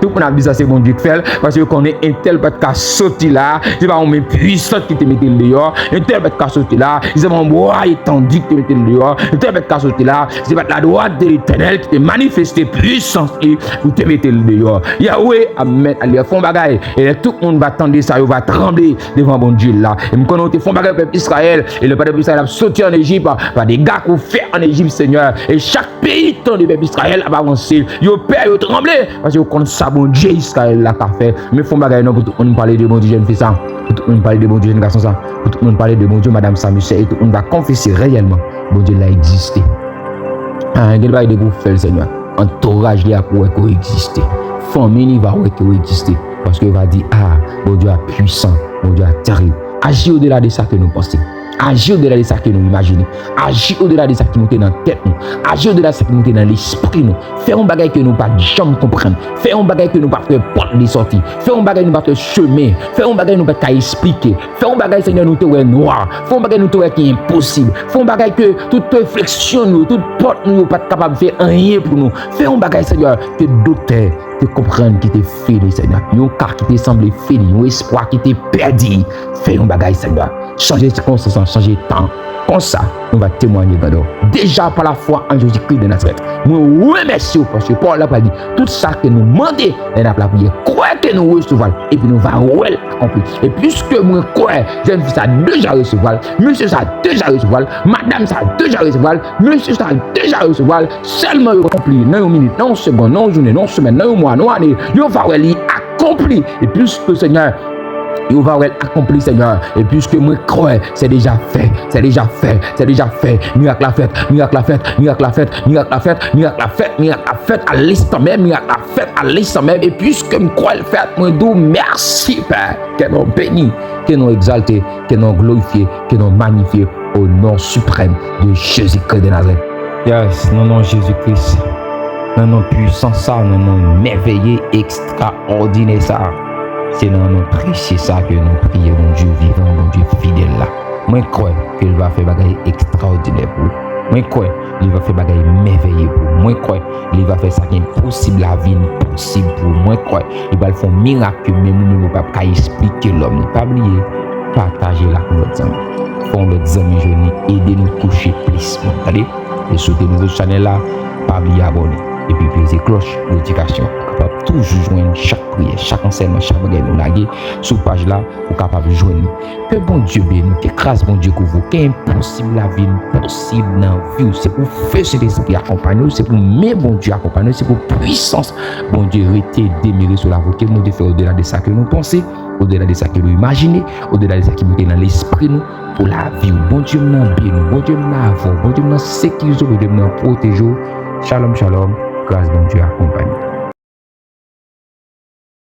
Tout moun ap di sa se Bondye k fè l, paske yo konnen entèl pa t ka soti la, se pa yon men pwisan ki te mete l deyò. Entèl pa t ka soti la, se pa yon bwa etandi ki te mete l deyò. Entèl pa t ka soti la, se pa t ladwat de Letènèl ki te manifeste pwisans li pou te mete l deyò. Yahweh, amèn, alelouya, fè yon bagay. E lè tout moun va tande sa, yo va tranble devan Bondye la. E m konnen w te fè yon bagay pou pèp Izrayèl, e lè pèp Izrayèl ap soti ann Ejip, pa dega ke w fè ann Ejip, Senyè. E chak peyi tande pèp Izrayèl ap avanse, yo pè, yo tranble, paske yo konn sa Bondye Izrayèl la ka fè. Men fè yon bagay non pou tout moun pale de Bondye jèn fi sa, pou tout moun pale de Bondye jèn gason sa, pou tout moun pale de Bondye madanm sa, mesye, e tout moun va konfese reyèlman Bondye la egziste. Ah, gen bagay depi w fè l, Senyè. Antouraj li ap wè ke w egziste. Fanmi li va wè ke w egziste. Paske yo va di, ah, Bondye a pwisan, Bondye a terib. Aji odela de sa ke nou panse. Aji odela de sa ke nou imajine. Aji odela de sa ki moute nan tèt nou. Aji odela de sa ki moute nan lespri nou. Fè yon bagay ke nou pa t janm konprann. Fè yon bagay ke nou pa t wè pòt li sòti. Fè yon bagay nou pa t wè chemen. Fè yon bagay nou pa t ka esplike. Fè yon bagay, Senyè, nou te wè nwa. Fè yon bagay nou te wè ki enposib. Fè yon bagay ke tout refleksyon nou, tout pòt nou yo pa t kapab fè anyen pou nou. Fè yon bagay, Senyè, ke doktè te konprann, ki te fini, Senyè. Yon ka ki te sanble fini, yon espwa ki te pèdi. Fè yon bagay, Senyè. Chanje sikonstans lan, chanje tan. Konsa, nou va temwanye grandè w. Deja pa lafwa an Jezikri de Nazarèt. Mwen remèsye w paske pawòl la pral di, tout sa ke nou mande lè n ap lapriyè, kwè ke nou resevwa l, epi nou va wè l akonpli. E piske mwen kwè, jèn fi sa deja resevwa l, mesye sa deja resevwa l, madanm sa deja resevwa l, mesye sa deja resevwa l, sèlman yo akonpli nan yon minit, nan yon segonn, nan yon jounen, nan yon semèn, nan yon mwa, nan yon ane, yo va wè li akonpli. E piske, Senyè, yo va wè l akonpli, Senyè. E piske mwen kwè, c'est déjà fait, c'est déjà fait, c'est déjà fait. Mirak la fèt, mirak la fèt, mirak la fèt, mirak la fèt, mirak la fèt, mirak la fèt, à l'instant même, mirak la fèt, à l'instant même. E piske m kwè l fèt, mwen di w mèsi, Pè. Ke non beni, ke non egzalte, ke non glorifye, ke non manifye au nom suprême de Jésus-Christ de Nazareth. Yes, nan non Jezi Kris, nan non pwisan sa, nan non mèveye, ekstraòdinè sa, se nan non presye sa ke nou priye Bondye vivan, Bondye fidèl la. Mwen kwè ke l va fè bagay ekstraòdinè pou ou. Mwen kwè li va fè bagay mèveye pou ou. Mwen kwè li va fè sa ki enposib la vin posib pou ou. Mwen kwè li pral fè yon mirak ke menm ou menm ou p ap ka esplike lòm li. Pa bliye, pataje l ak yon lòt zanmi. Fè yon lòt zanmi jwenn li, ede nou touche plis moun. Tande? E si w te nouvo sou chanèl la, pa bliye abòne. Epi peze klòch notifikasyon. Ou kapab toujou jwenn chak priyè, chak ansèyman, chak bagay nou lage sou paj la, ou kapab jwenn li. Ke Bondye beni w, ke gras Bondye kouvri w, ke enposib la vin posib nan vi w. Se pou fe Sentespri akonpanye w, se pou men Bondye akonpanye w, se pou pwisans Bondye rete demere sou lavi w. Ke Bondye fè odela de sa ke nou panse, odela de sa ke nou imajine, odela de sa ki moute nan lespri nou pou lavi w. Bondye m nan beni w, Bondye m nan avè w, Bondye m nan sekirize w, Bondye m nan pwoteje w. Shalom, shalom, gras Bondye akonpanye w.